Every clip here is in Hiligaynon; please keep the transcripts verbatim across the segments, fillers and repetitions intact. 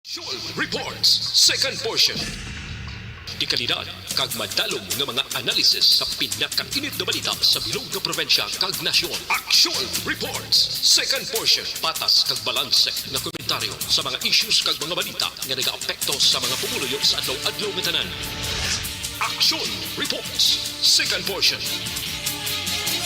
Aksyon Reports, second portion. Dekalidad kag madalom nga mga analisis sa pinakainit nga balita sa bilog nga probinsya kag nasyon. Aksyon Reports, second portion. Patas kag balanse nga komentaryo sa mga issues kag mga balita nga nagaapekto sa mga pumuluyo sa adlaw-adlaw nga tanan. Aksyon Reports, second portion.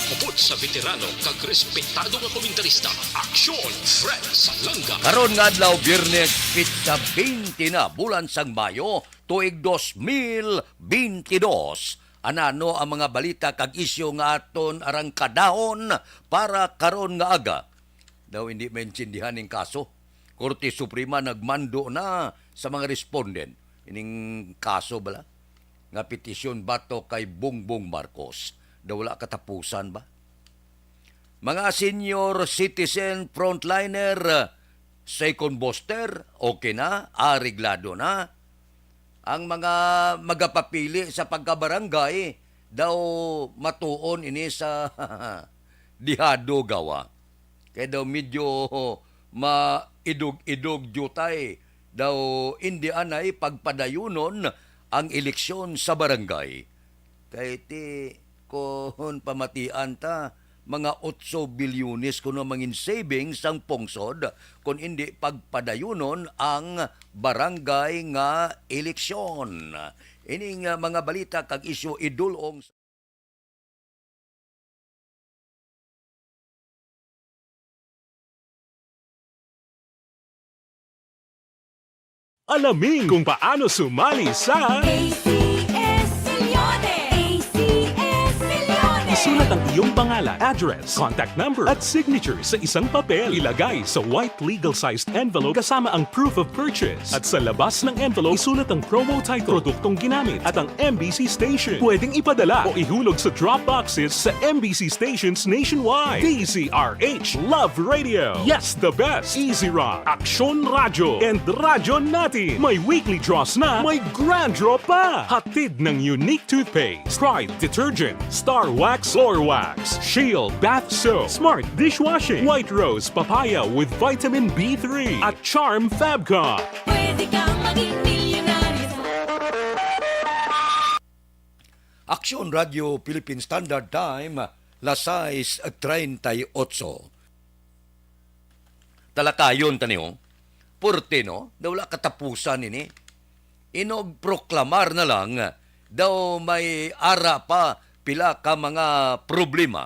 Upod sa veterano kag respetado nga komentarista, Aksyon Fred Salanga. Karon nga adlaw, Biyernes, pitsa twenty na, bulan sang Mayo, tuig dos mil bentidós. Anano ang mga balita kag isyu nga aton arangkadahon para karon nga aga? Daw hindi maintindihan ning kaso. Korte Suprema nagmando na sa mga respondent. Ining kaso bala nga petisyon batok kay Bongbong Marcos. Daw wala katapusan ba? Mga senior citizen, frontliner, second booster, okay na, areglado na. Ang mga magapapili sa pagkabarangay daw matuon ini sa dihado gawa. Kay daw medyo maidog-idog diutay daw indi anay pagpadayunon ang eleksyon sa barangay. Kay ti, kon pamatian ta, mga otso bilyones kuno mangin savings sang pungsod kon indi pagpadayunon ang barangay nga eleksyon. Ini nga mga balita kag isyu idul-ong sa Alamin kung paano sumali sa A C S Millones. A C S Millones. Isulat ang iyong pangalan, address, contact number, at signature sa isang papel. Ilagay sa white legal-sized envelope kasama ang proof of purchase. At sa labas ng envelope, isulat ang promo title, produktong ginamit, at ang M B C station. Pwedeng ipadala o ihulog sa drop boxes sa M B C stations nationwide. D Z R H, Love Radio. Yes, the best. Easy Rock, Aksyon Radyo, and Radyo Natin. May weekly draws na, may grand draw pa. Hatid ng Unique Toothpaste, Pride Detergent, Star Wax Floor Wax, Shield Bath Soap, Smart Dishwashing, White Rose Papaya with Vitamin B three, at Charm Fabcon. Pwede kang maging milyonaryo. Aksyon Radio Philippine Standard Time, las sais treinta y ocho. Talakayon ta niyo. Purte, no? Daw wala katapusan ini. Inog proklamar na lang, daw may ara pa pila ka mga problema.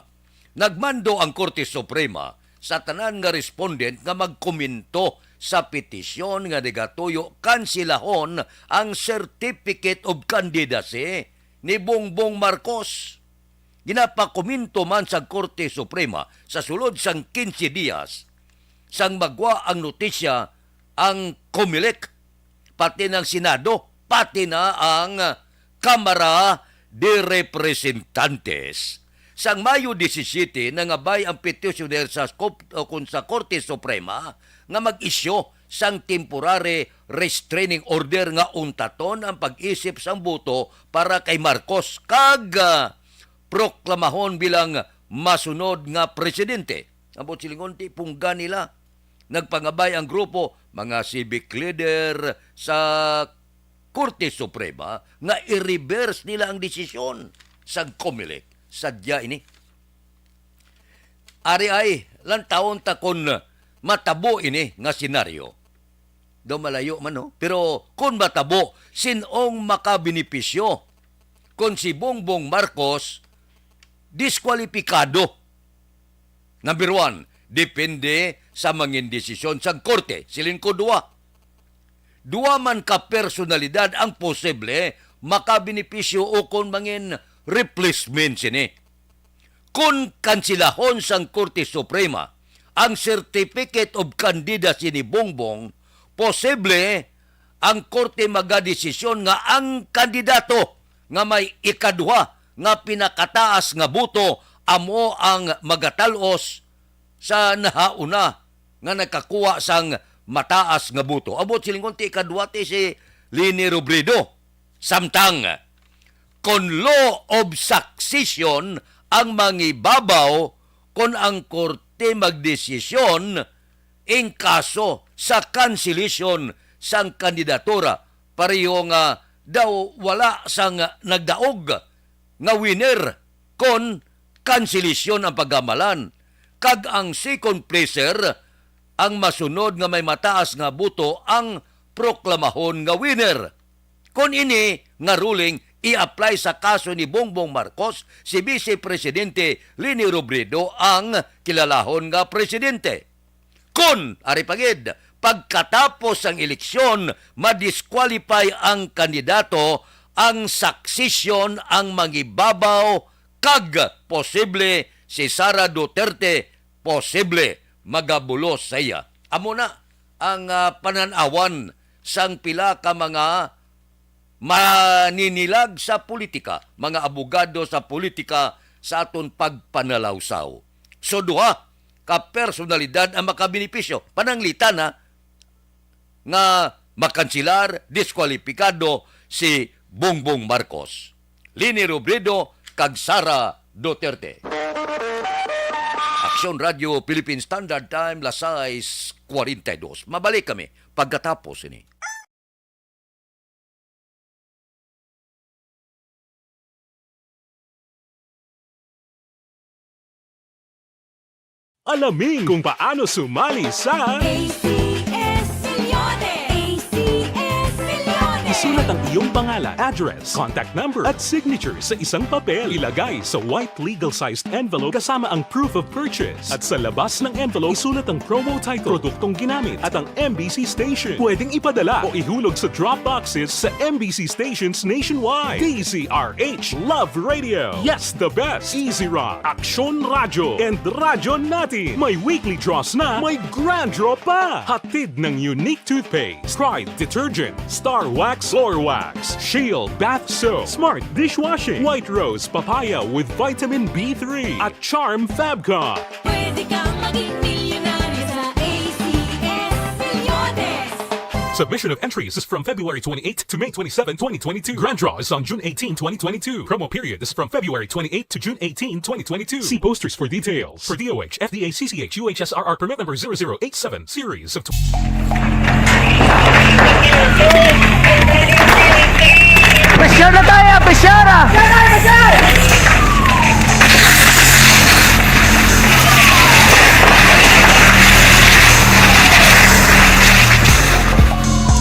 Nagmando ang Korte Suprema sa tanan nga respondent nga magkomento sa petisyon nga nagatuyo kansilahon ang Certificate of Candidacy ni Bongbong Marcos. Ginapakomento man sa Korte Suprema sa sulod sang quince dias sang magwa ang notisya ang Comelec, pati ng Senado, pati na ang Kamara de Representantes. Sang Mayo disisiete, nangabay ang petitioner sa Kop-, o kun sa Korte Suprema nga mag-isyu sang temporary restraining order nga untaton ang pag-isip sang boto para kay Marcos kag, ah, proklamahon bilang masunod nga presidente. Ambot silingon, ti pungga nila. Nagpangabay ang grupo, mga civic leader sa Korte Suprema nga i-reverse nila ang desisyon sa Comelec. Sadya ini. Ari ay, lantawon ta kon matabo ini nga senaryo. Daw malayo man, no? Pero kon matabo, sin-ong makabenepisyo kon si Bongbong Marcos diskwalipikado? Number one, depende sa mangin desisyon sang korte. Siling ko, duwa. Duwa man ka personalidad ang posible makabenepisyo ukon mangin replacement sini. Kon kansilahon sang Korte Suprema ang Certificate of Candidacy ni Bongbong, posible ang korte magadesisyon nga ang kandidato nga may ikaduha nga pinakataas nga boto amo ang magatal-os sa nahauna nga nakakuha sang mataas nga boto. Ambot silingon, ti ikaduha ti si Leni Robredo. Samtang, kon law of succession ang mangibabaw, kon ang korte magdesisyon ing kaso sa cancellation sang kandidatura, pareho nga daw wala sang nagdaog nga winner kon kanselasyon ang pagamalan, kag ang second placer ang masunod nga may mataas nga boto ang proklamahon nga winner. Kon ini nga ruling i-apply sa kaso ni Bongbong Marcos, si Vice Presidente Leni Robredo ang kilalahon nga presidente. Kon, ari pa gid, pagkatapos sang eleksyon, ma-disqualify ang kandidato, ang succession ang mangibabaw kag posible si Sara Duterte posible magabulos sa iya. Amo na ang, ah, panan-awan sang pila ka mga maninilag sa politika, mga abogado sa politika sa aton pagpanalawsaw. So, duha ka personalidad ang makabenepisyo. Pananglitan, ha, nga makansilar, diskwalipikado si Bongbong Marcos, Leni Robredo, kag Sara Duterte. Aksyon Radio Philippine Standard Time, las sais cuarenta y dos. Mabalik kami pagkatapos ini. Alamin kung paano sumali sa A C S Millones. A C S Millones. Isulat ang iyong pangalan, address, contact number, at signature sa isang papel. Ilagay sa white legal-sized envelope kasama ang proof of purchase. At sa labas ng envelope, isulat ang promo title, produktong ginamit, at ang M B C station. Pwedeng ipadala o ihulog sa drop boxes sa M B C stations nationwide. D Z R H, Love Radio. Yes, the best. Easy Rock, Aksyon Radyo, and Radyo Natin. May weekly draws na, may grand draw pa. Hatid ng Unique Toothpaste, Pride Detergent, Star Wax Floor Wax, Shield Bath Soap, Smart Dishwashing, White Rose Papaya with Vitamin B three, at Charm Fabcon. Pwede kang maging milyonaryo sa A C S Millones. Submission of entries is from February twenty-eight to May twenty-seven, twenty twenty-two. Grand draw is on June eighteen, twenty twenty-two. Promo period is from February twenty-eight to June eighteen, twenty twenty-two. See posters for details. For D O H, F D A, C C H, U H S R R permit number zero zero eight seven, series of tw- Pressure na tayo, pressure na!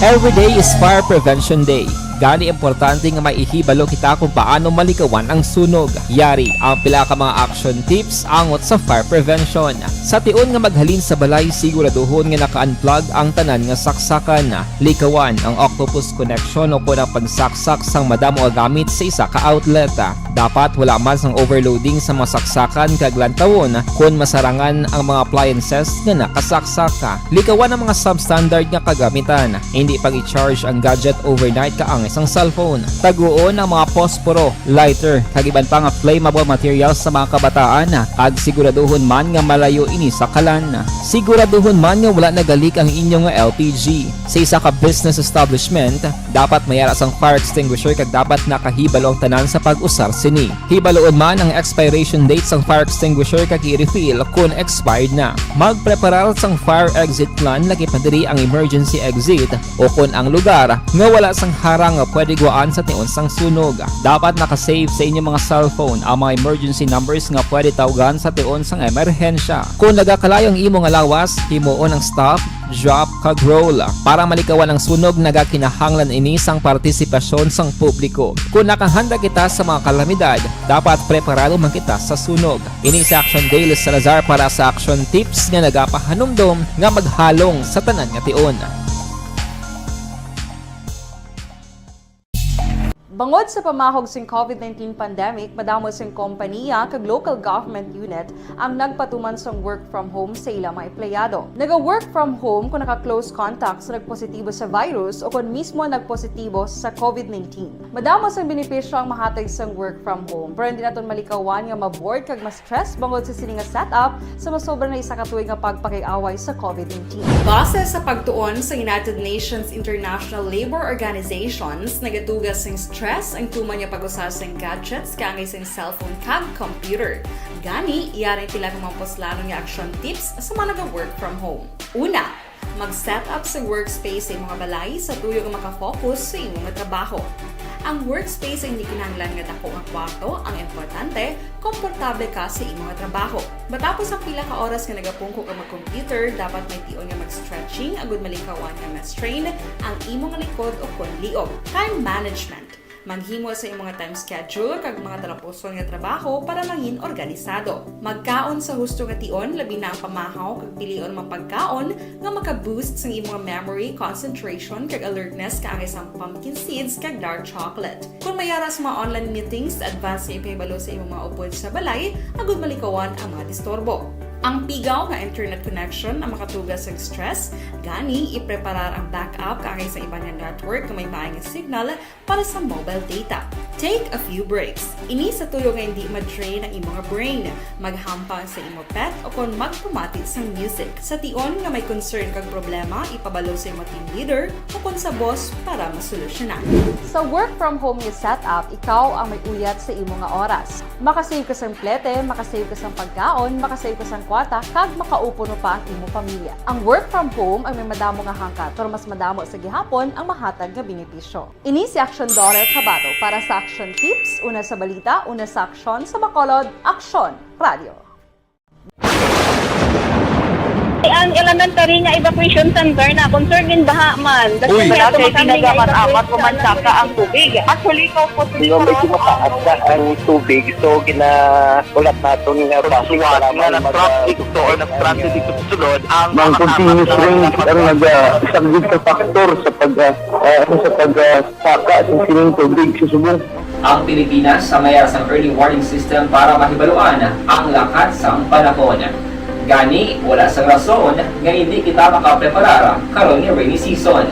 Every day is Fire Prevention Day. Gani, importante nga may ihibalo kita kung paano malikawan ang sunog. Yari ang pila ka mga action tips angot sa fire prevention. Sa tion nga maghalin sa balay, siguraduhon nga naka-unplug ang tanan nga saksakan. Likawan ang octopus connection o kon ang pagsaksak sang madamo nga gamit sa isa ka outlet. Dapat wala man sang overloading sa mga saksakan kag lantawon kon masarangan ang mga appliances nga nakasaksak. Likawan ang mga substandard nga kagamitan. Hindi pag-i-charge ang gadget overnight kaangay sang cellphone. Taguon ang mga posporo, lighter, kag iban pa nga flammable materials sa mga kabataan, kag siguraduhon man nga malayo ini sa kalan. Siguraduhon man nga wala nagalik ang inyo nga L P G. Sa isa ka business establishment, dapat may ara sang fire extinguisher kag dapat nakahibalo ang tanan sa pag-usar sini. Hibaluon man ang expiration date sang fire extinguisher kag i-refill kon expired na. Magpreparar sang fire exit plan, lakip na diri ang emergency exit o kon ang lugar nga wala sang harang nga pwede guwaan sa tion sang sunog. Dapat naka-save sa inyo mga cellphone ang mga emergency numbers nga pwede tawgan sa tion sang emerhensya. Kon nagakalayo ang imo nga lawas, himuon ang stop, drop, kag roll para malikawan ang sunog. Nagakinahanglan ini sang partisipasyon sang publiko. Kon nakahanda kita sa mga kalamidad, dapat preparado man kita sa sunog. Ini si Action Dale Salazar para sa Action Tips nga nagapahanumdom nga maghalong sa tanan nga tion. Bangod sa pamahog sing covid nineteen pandemic, madamo sing kompaniya kag local government unit ang nagpatuman sang work from home sa ila mga empleyado. Naga-work from home kon naka-close contact sa nagpositibo sa virus o kon mismo nagpositibo sa covid nineteen. Madamo sang benepisyo ang mahatag sang work from home, pero hindi naton malikawan nga ma-bored kag ma-stress bangod sa sini nga setup sa masobra na isa ka tuig nga pagpakig-away sa covid nineteen. Base sa pagtuon sa United Nations International Labour Organizations, nagatuga sing stress ang tuman nga pag-usa sing gadgets kaangay sing cellphone kag computer. Gani, yari ang pila ka mga puslanon nga action tips sa mga naga-work from home. Una, Mag-set up sa workspace sa imong balay sa tuyo nga makafocus sa imong trabaho. Ang workspace ay hindi kinahanglan nga dako nga kwarto. Ang importante, komportable ka sa imong trabaho. Matapos ang pila ka oras nga nagapungko ka mag-computer, dapat may tion nga mag-stretching agud malikawan nga ma-strain ang imong likod o kon liog. Time management. Maghimo sa imong time schedule kag mga talapuson nga trabaho para mangin organisado. Magkaon sa husto nga tion, labi na ang pamahaw kag pilion mga pagkaon nga maka-boost sang imong memory, concentration, kag alertness, kaangay sang pumpkin seeds kag dark chocolate. Kung may ara sa mga online meetings, advance nga ipahibalo sa imong mga upod sa balay agud malikawan ang mga disturbo. Ang pigaw nga internet connection ang makatuga sa stress, gani ipreparar ang backup kaangay sa iban nga network nga may maayong signal para sa mobile data. Take a few breaks. Ini sa tuyo nga hindi ma-drain ang imong brain. Maghampang sa imong pet o kon magpamati sang music. Sa tion nga may concern kag problema, ipabalo sa imong team leader o kon sa boss para masolusyonan. Sa work from home nga setup, ikaw ang may uyat sa imo nga oras. Makasave ka sang plete, makasave ka sang pagkaon, makasave ka sang kwarta, kag makaupuno pa ang imo pamilya. Ang work from home ang may madamo nga hangkat, pero mas madamo sa gihapon ang mahatag nga benepisyo. Ini si Action Daughter Kabato para sa Action Tips, una sa balita, una sa aksyon, sa Bacolod, Aksyon Radio. Ang elementary nga evacuation center na concerned in baha man. Uy. Wala kay kinagamat-amat, umansaka ang tubig. Actually, ikaw po, di ba, medyo mataas na ang tubig, so ginaulat naton nga basi nga mag-, nag-transit dito sa sulod ang mga continuous rain ang nag-, ah, isang good factor sa pag, ah, ah, sa pag, ah, saka sa sining tubig sa subong. Ang Pilipinas sa mayar sang early warning system para mahibaluan ang lakat sang panahon. Gani, wala sang rason nga hindi kita makapreparar karon nga rainy season.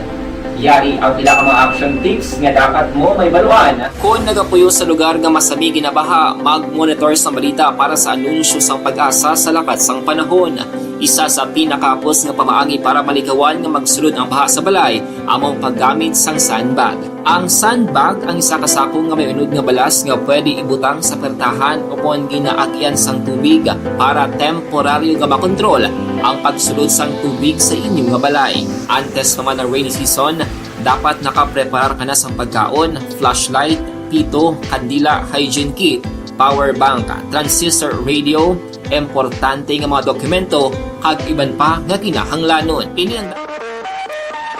Yari ang pila ka mga action tips nga dapat mo mahibaluan. Kon nagapuyo sa lugar nga masami ginabaha, mag-monitor sang balita para sa anunsyo sang PAGASA sa lakat sang panahon. Isa sa pinakahapos nga pamaagi para malikawan nga magsulod ang baha sa balay amo ang paggamit sang sandbag. Ang sandbag ang isa ka sako nga may unod nga balas nga pwede ibutang sa pertahan o kon ginaagian sang tubig para temporaryo nga makontrol ang pagsulod sang tubig sa inyo nga balay. Antes pa man ang rainy season, dapat nakapreparar ka na sang pagkaon, flashlight, pito, kandila, hygiene kit, power bank, transistor radio, importante nga mga dokumento, kag iban pa nga kinahanglanon. Ini ang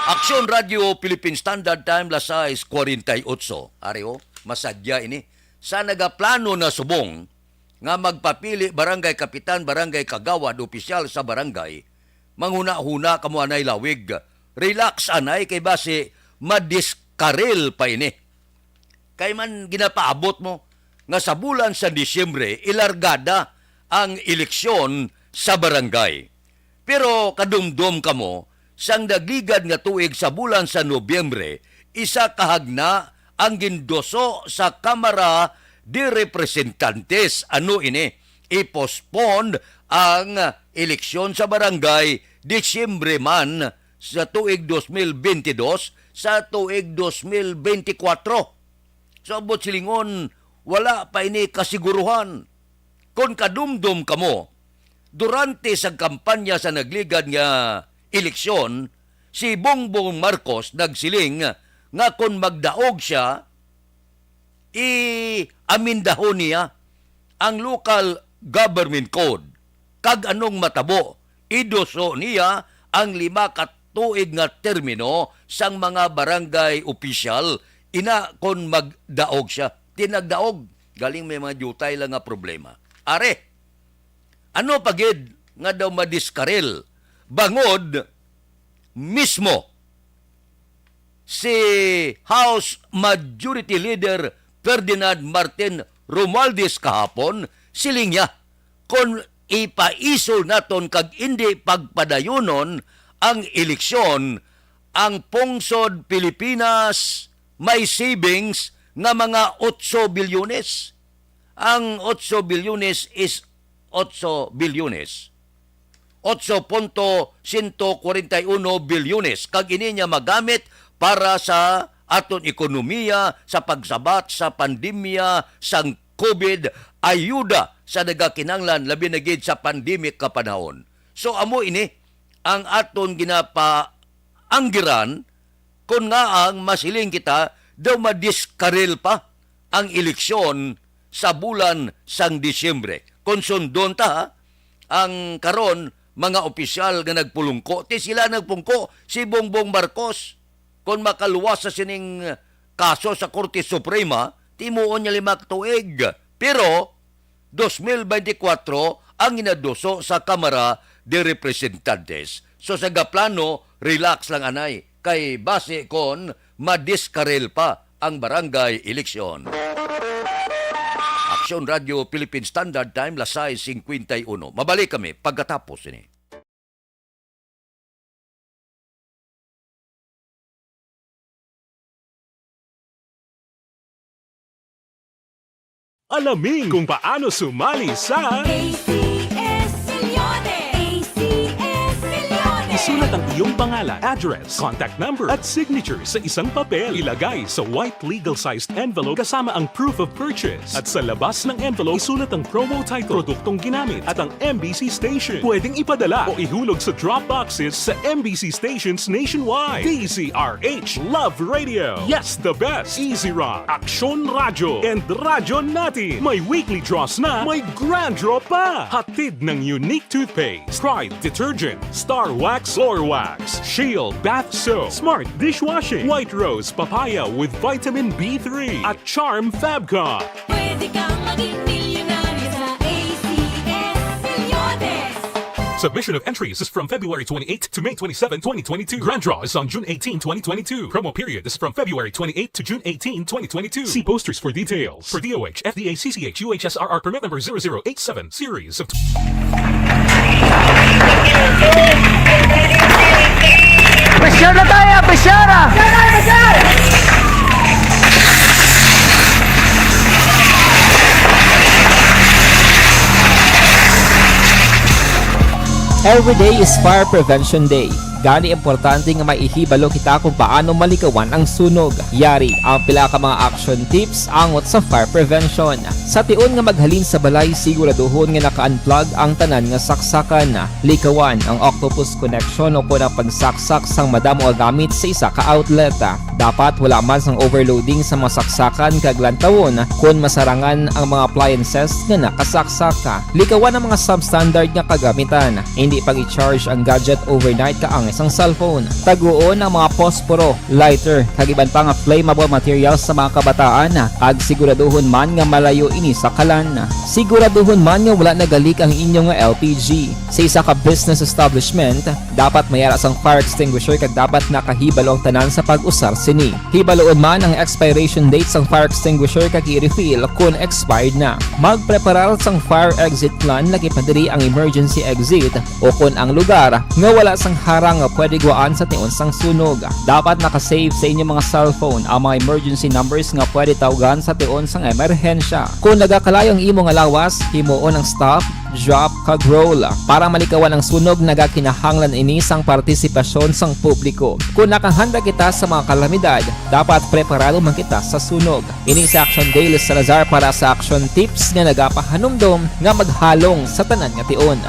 Aksyon Radio Philippine Standard Time, las sais cuarenta y ocho. Ari, oh, masadya ini. Sa nagaplano na subong nga magpapili barangay kapitan, barangay kagawad, opisyal sa barangay, manghuna-huna kamo anay lawig. Relax anay kay basi madiskaril pa ini. Kay man ginapaabot mo nga sa bulan sa Disyembre, ilargada ang eleksyon sa barangay. Pero kadumdom kamo, sang nagligad nga tuig sa bulan sa Nobyembre, isa ka hagna ang ginduso sa Kamara de Representantes. Ano ini? I-postpone ang eleksyon sa barangay Disyembre man sa tuig dos mil bentidós sa tuig dos mil bentikwatro. So, ambot silingon, wala pa ini kasiguruhan. Kon kadumdom kamo, durante sa kampanya sa nagligad nga eleksyon, si Bongbong Marcos nagsiling nga kon magdaog siya, i-amendahon niya ang local government code. Kag anong matabo? Iduso niya ang lima ka tuig nga termino sang mga barangay opisyal, ina kon magdaog siya. Di nagdaog, galing may mga diutay lang nga problema. Are, ano pa gid nga daw madiskaril? Bangod mismo si House Majority Leader Ferdinand Martin Romualdez kahapon, siling niya, kon ipaisol naton kag indi pagpadayunon ang eleksyon, ang pungsod Pilipinas may savings nga mga otso bilyones. Ang otso bilyones is otso bilyones. Otso punto sento kwarenta y uno bilyones, kag ini niya magamit para sa aton ekonomiya, sa pagsabat sa pandemya sang COVID, ayuda sa nagakinahanglan, labi na gid sa pandemic nga panahon. So, amo ini ang aton ginapaanggiran, kon nga ang masiling kita daw madiskaril pa ang eleksyon sa bulan sang Disyembre. Kon sundon ta, ha, ang karon mga opisyal nga nagpulungko, ti sila nagpungko si Bongbong Marcos kon makaluwas sa sining kaso sa Korte Suprema, timuon niya lima ka tuig. Pero, dos mil bente kwatro ang ginaduso sa Kamara de Representantes. So, sa gaplano, relax lang anay, kay basi kon madiskaril pa ang barangay eleksyon. Aksyon Radio Philippine Standard Time, las sais cincuenta y uno. Mabalik kami pagkatapos ini. Alamin kung paano sumali sa A C S Millones. A C S Millones. Isulat ang iyong pangalan, address, contact number, at signature sa isang papel. Ilagay sa white legal-sized envelope kasama ang proof of purchase. At sa labas ng envelope, isulat ang promo title, produktong ginamit, at ang M B C station. Pwedeng ipadala o ihulog sa drop boxes sa M B C stations nationwide. D Z R H Love Radio. Yes, the best. Easy Rock, Aksyon Radyo, and Radyo Natin. May weekly draws na, may grand draw pa. Hatid ng Unique Toothpaste, Pride Detergent, Star Wax Floor Wax, Shield Bath Soap, Smart Dishwashing, White Rose Papaya with Vitamin B three, at Charm Fabcon. Pwede kang maging milyonaryo sa A C S Milyones. Submission of entries is from February twenty-eighth to May twenty-seven, twenty twenty-two. Grand draw is on June eighteen, twenty twenty-two. Promo period is from February twenty-eighth to June eighteen, twenty twenty-two. See posters for details. For D O H, F D A, C C H, U H S R R permit number zero zero eight seven, series of Pressure na tayo! Pressure na! Every day is Fire Prevention Day. Gani, importante nga may ihibalo kita kung paano malikawan ang sunog. Yari ang pila ka mga action tips angot sa fire prevention. Sa tion nga maghalin sa balay, siguraduhon nga naka-unplug ang tanan nga saksakan. Likawan ang octopus connection o kon ang pagsaksak sang madamo nga gamit sa isa ka outlet. Dapat wala man sang overloading sa mga saksakan kag lantawon kon masarangan ang mga appliances nga nakasaksak. Likawan ang mga substandard nga kagamitan. Indi pag-i-charge ang gadget overnight kaangay sang cellphone. Taguon ang mga posporo, lighter, kag iban pa nga flammable materials sa mga kabataan, kag siguraduhon man nga malayo ini sa kalan. Siguraduhon man nga wala nagalik ang inyo nga L P G. Sa isa ka business establishment, dapat may ara sang fire extinguisher kag dapat nakahibalo ang tanan sa pag-usar sini. Hibaloon man ang expiration date sang fire extinguisher kag i-refill kon expired na. Magpreparar sang fire exit plan, lagi pa diri ang emergency exit o kon ang lugar nga wala sang harang nga pwede guwaan sa tion sang sunog. Dapat naka-save sa inyo mga cellphone ang mga emergency numbers nga pwede tawgan sa tion sang emerhensya. Kon nagakalayo ang imo nga lawas, himuon ang stop, drop, kag roll. Para malikawan ang sunog, nagakinahanglan ini sang partisipasyon sang publiko. Kon nakahanda kita sa mga kalamidad, dapat preparado man kita sa sunog. Ini si Action Dale Salazar para sa Action Tips nga nagapahanumdom nga maghalong sa tanan nga tion.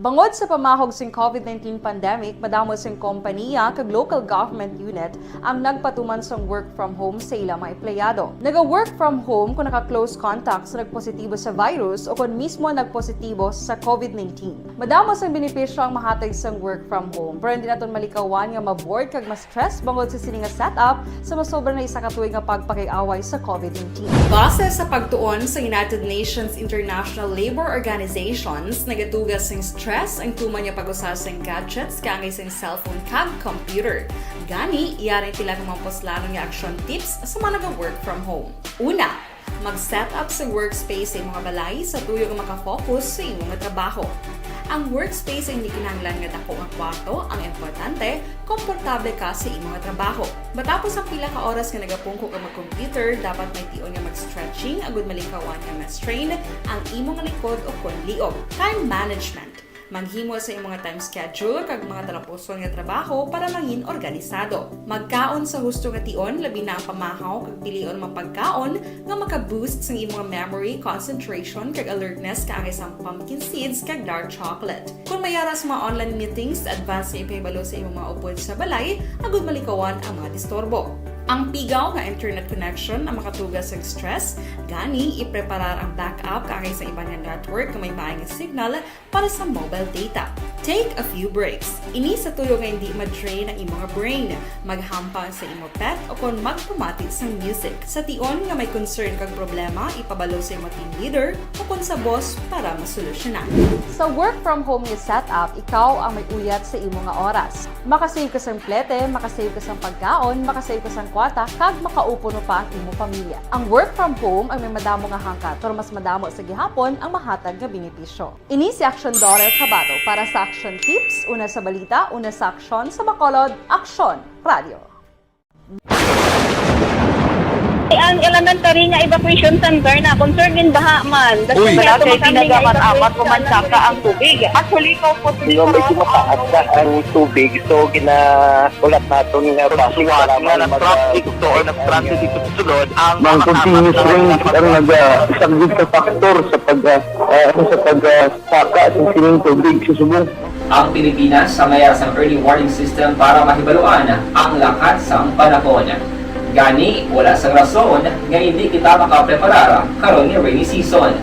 Bangod sa pamahog sing COVID nineteen pandemic, madamo sing kompaniya kag local government unit ang nagpatuman sang work from home sa ila mga empleyado. Naga-work from home kon naka-close contact sa nagpositibo sa virus o kon mismo nagpositibo sa COVID nineteen. Madamo sang benepisyo ang mahatag sang work from home, pero hindi naton malikawan nga ma-bored kag ma-stress bangod sa sini nga setup sa masobra na isa ka tuig nga pagpakig-away sa COVID nineteen. Base sa pagtuon sa United Nations International Labour Organizations, nagatuga sing stress ang tuman nga pag-usa sing gadgets kaangay sing cellphone kag computer. Gani, yari ang pila ka mga puslanon nga action tips sa mga naga-work from home. Una, mag-set up sa workspace sa imong balay sa tuyo nga maka-focus sa imong trabaho. Ang workspace ay hindi kinahanglan nga dako nga kwarto, ang importante, komportable ka sa imong trabaho. Matapos ang pila ka oras nga nagapungko ka mag-computer, dapat may tion nga mag-stretching agud malikawan nga ma-strain ang imong likod o kon liog. Time management. Maghimo sa imong time schedule kag mga talapuson nga trabaho para mangin organisado. Magkaon sa husto nga tion, labi na ang pamahaw kag pilion mga pagkaon nga maka-boost sang imong memory, concentration, kag alertness kaangay sang pumpkin seeds kag dark chocolate. Kung may ara sa mga online meetings, advance nga ipahibalo sa imong mga upod sa balay agud malikawan ang mga disturbo. Ang pigaw nga internet connection ang makatuga sa stress, gani ipreparar ang backup kaangay sa iban nga network nga may maay nga signal para sa mobile data. Take a few breaks. Ini sa tuyo nga hindi ma-drain ang imong brain. Maghampang sa imo pet o kon magpamati sang music. Sa tion nga may concern kag problema, ipabalo sa imo team leader o kon sa boss para masolusyonan. Sa work from home nga setup, ikaw ang may uyat sa imo nga oras. Makasave ka sang plete, makasave ka sang pagkaon, makasave ka sang kwarta, kag makaupo pa ang imo pamilya. Ang work from home ang may madamo nga hangkat, pero mas madamo sa gihapon ang mahatag nga benepisyo. Ini si Action Daughter Kabato para sa Action Tips, una sa balita, una sa aksyon, sa Bacolod, Aksyon Radio. Ang elementary nga evacuation center na concern gid baha man. Uy. Wala kay ginagamit-amat o mansaka ang tubig. Actually, ikaw po, medyo mataas na ang tubig, so gina-, ulat naton nga base nga mag-, nag-transit ito or nag-transit ito sa sulod ang mga continuous rain ang nag-, ah, isang big factor sa pag, ah, ah, sa pag, ah, saka sa sining tubig sa subong. Ang Pilipinas ang may sang early warning system para mahibaluan ang lakat sang panahon. Gani, wala sang rason nga hindi kita makapreparar karon nga rainy season.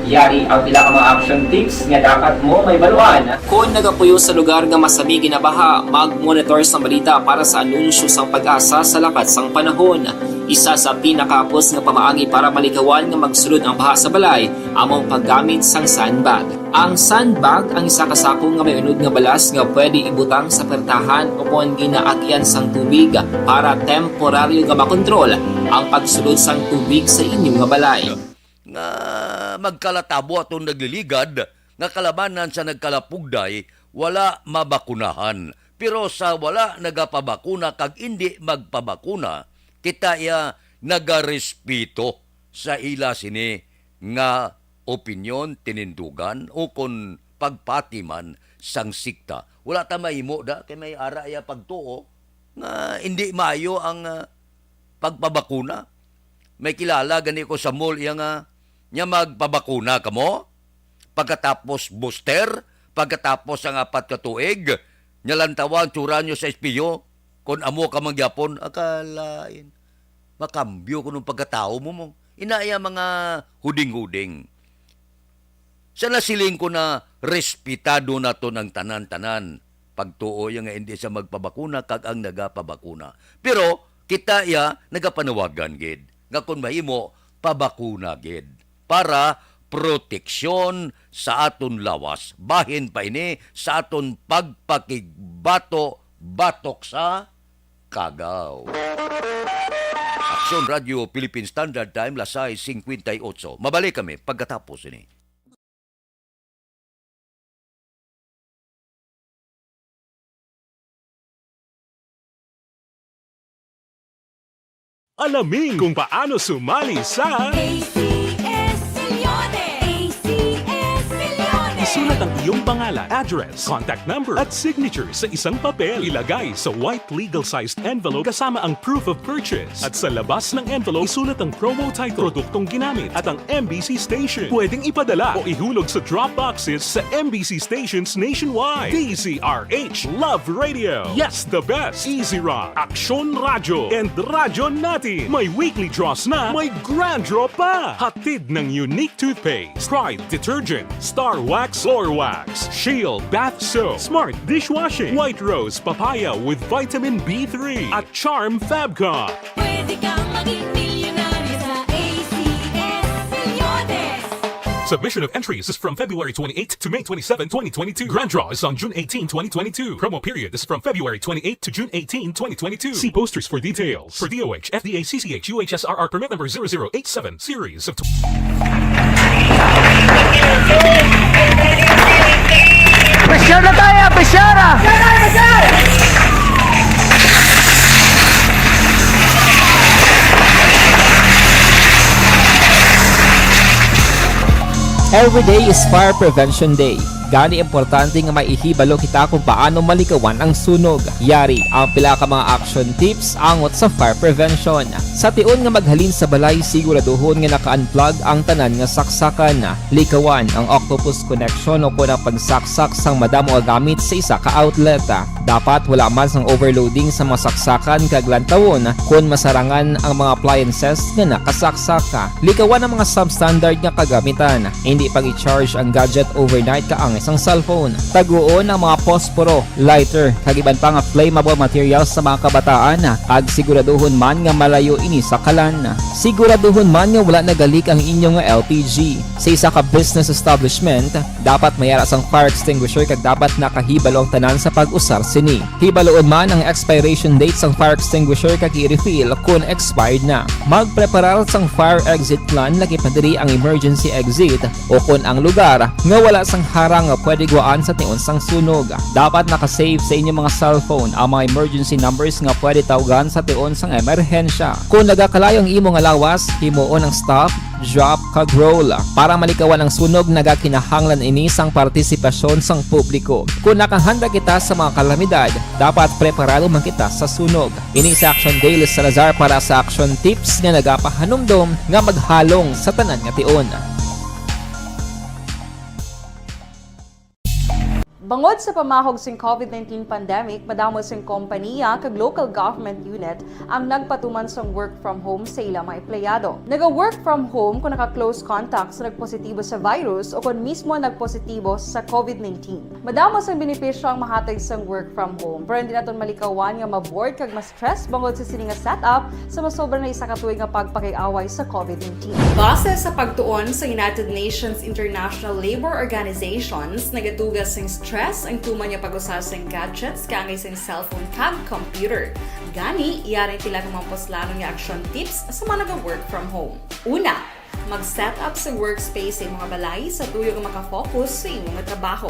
Yari ang pila ka mga action tips nga dapat mo mahibaluan. Kon nagapuyo sa lugar nga masami ginabaha, mag-monitor sa balita para sa anunsyo sang PAGASA sa lakat sang panahon. Isa sa pinakahapos nga pamaagi para malikawan nga magsulod ang baha sa balay amo ang paggamit sang sandbag. Ang sandbag ang isa ka sako nga may unod nga balas nga pwede ibutang sa pertahan o kon ginaagyan sang tubig para temporaryo nga makontrol ang pagsulod sang tubig sa inyo nga balay. Nga magkalatabo atong nagliligad nga kalabanan sa nagkalapugday, wala mabakunahan. Pero sa wala nagapabakuna kag indi magpabakuna, kita iya nagarespeto sa ila sini nga opinyon, tinindugan, o kon pagpati man sang sikta. Wala ta mahimo da, kay may ara iya pagtuo nga indi maayo ang, ah, pagpabakuna. May kilala gani ko sa mall iya nga, "Nya magpabakuna kamo? Pagkatapos booster, pagkatapos ang apat ka tuig, nya lantawa ang tsura nyo sa espeho, kon amo ka man gyapon." Akalain, makambyo kuno ang pagkatawo mo mo. Ina iya mga huding-huding. Sa nasiling ko na respetado naton ang tanan-tanan, pagtuo iya nga indi siya magpabakuna kag ang nagapabakuna. Pero kita iya nagapanawagan gid nga kon mahimo, pabakuna gid para proteksyon sa aton lawas, bahin pa ini sa aton pagpakigbato batok sa kagaw. Aksyon Radio Philippine Standard Time, las sais cincuenta y ocho. Mabalik kami pagkatapos ini. Alamin kung paano sumali sa A C S Milyones! A C S Milyones! Isulat ang iyong pangalan, address, contact number, at signature sa isang papel. Ilagay sa white legal-sized envelope kasama ang proof of purchase. At sa labas ng envelope, isulat ang promo title, produktong ginamit, at ang M B C station. Pwedeng ipadala o ihulog sa drop boxes sa M B C stations nationwide. D Z R H, Love Radio. Yes, the best. Easy Rock, Aksyon Radyo, and Radyo Natin. May weekly draws na, may grand draw pa. Hatid ng Unique Toothpaste, Pride Detergent, Star Wax Floor Wax, Shield Bath Soap, Smart Dishwashing, White Rose Papaya with Vitamin B three, at Charm Fabcon. Pwede kang maging milyonaryo sa A C S Milyones. Submission of entries is from February twenty-eighth to May twenty-seven, twenty twenty-two. Grand draw is on June eighteen, twenty twenty-two. Promo period is from February twenty-eighth to June eighteen, twenty twenty-two. See posters for details. For D O H, F D A, C C H, U H S R R permit number zero zero eight seven, series of tw- Pressure na tayo! Pressure na! Every day is Fire Prevention Day. Gani, importante nga may ihibalo kita kung paano malikawan ang sunog. Yari ang pila ka mga action tips angot sa fire prevention. Sa tion nga maghalin sa balay, siguraduhon nga naka-unplug ang tanan nga saksakan. Likawan ang octopus connection o kon ang pagsaksak sang madamo nga gamit sa isa ka outlet. Dapat wala man sang overloading sa mga saksakan kag lantawon kon masarangan ang mga appliances nga nakasaksak. Likawan ang mga substandard nga kagamitan. Hindi pag-i-charge ang gadget overnight kaangay sang cellphone. Taguon ang mga posporo, lighter, kag iban pa nga flammable materials sa mga kabataan, kag siguraduhon man nga malayo ini sa kalan. Siguraduhon man nga wala nagalik ang inyo nga L P G. Sa isa ka business establishment, dapat may ara sang fire extinguisher kag dapat nakahibalo ang tanan sa pag-usar sini. Hibaluon man ang expiration date sang fire extinguisher kag i-refill kon expired na. Magpreparar sang fire exit plan, lakip na diri ang emergency exit o kon ang lugar nga wala sang harang nga pwede gwaan sa tion sang sunog. Dapat naka-save sa inyo mga cellphone ang mga emergency numbers nga pwede tawgan sa tion sang emerhensya. Kon nagakalayo ang imo nga lawas, himuon ang stop, drop, kag roll. Para malikawan ang sunog, nagakinahanglan ini sang partisipasyon sang publiko. Kon nakahanda kita sa mga kalamidad, dapat preparado man kita sa sunog. Ini si Action Daily Salazar para sa Action Tips nga nagapahanumdom nga maghalong sa tanan nga tion. Bangod sa pamahog sing COVID nineteen pandemic, madamo sing kompaniya kag local government unit ang nagpatuman sang work from home sa ila mga empleyado. Naga-work from home kung naka-close contact sa nagpositibo sa virus o kon mismo nagpositibo sa COVID nineteen. Madamo sang benepisyo ang mahatag sang work from home, pero hindi naton malikawan nga ma-bored kag ma-stress bangod sa sini nga setup sa masobra na isa ka tuig nga pagpakig-away sa COVID nineteen. Base sa pagtuon sa United Nations International Labour Organizations, nagatuga sing stress ang tuman nga pag-usa sing gadgets kaangay sing cellphone kag computer. Gani, yari ang pila ka mga puslanon nga action tips sa mga naga-work from home. Una, mag-set up sa workspace sa imong balay sa tuyo nga makafocus sa imong trabaho.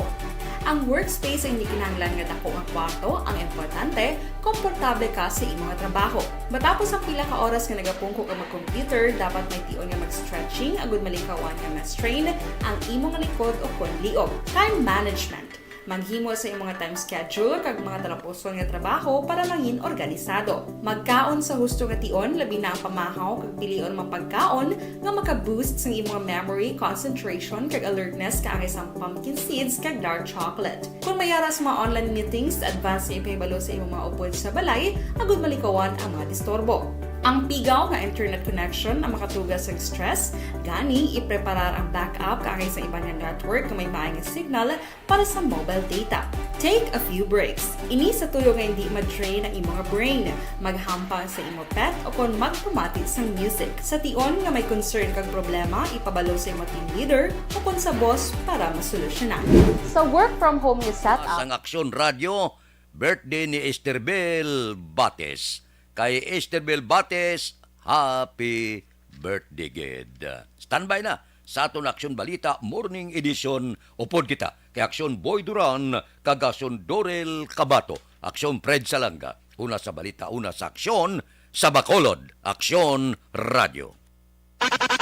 Ang workspace ay hindi kinahanglan nga dako nga kwarto, ang importante, komportable ka sa imong trabaho. Matapos ang pila ka oras nga nagapungko ka mag-computer, dapat may tion nga mag-stretching agud malikawan nga ma-strain ang imong likod o kon liog. Time management. Maghimo sa imong time schedule kag mga talapuson nga trabaho para mangin organisado. Magkaon sa husto nga tion, labi na ang pamahaw kag pilion mga pagkaon nga maka-boost sang imong memory, concentration, kag alertness kaangay sang pumpkin seeds kag dark chocolate. Kon may ara sa mga online meetings, advance nga ipahibalo sa imong mga upod sa balay agud malikawan ang mga disturbo. Ang pigaw nga internet connection ang makatuga sang stress, gani ipreparar ang backup kaangay sa iban nga network nga may maayo nga signal para sa mobile data. Take a few breaks. Ini sa tuyo nga hindi ma-drain ang imo nga brain. Maghampang sa imo pet o kon magpamati sang music. Sa tion nga may concern kag problema, ipabalo sa imo team leader o kon sa boss para masolusyonan. Sa work from home nga setup, Sang Aksyon Radyo, birthday ni Esterbel Bates. Kay Esterbel Bates, happy birthday gid. Standby na sa aton Aksyon Balita Morning Edition. Upod kita kay Aksyon Boy Duran kag Aksyon Dorel Cabato, Aksyon Fred Salanga. Una sa balita, una sa aksyon, sa Bacolod, Aksyon Radyo.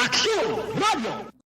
Aksyon Radyo.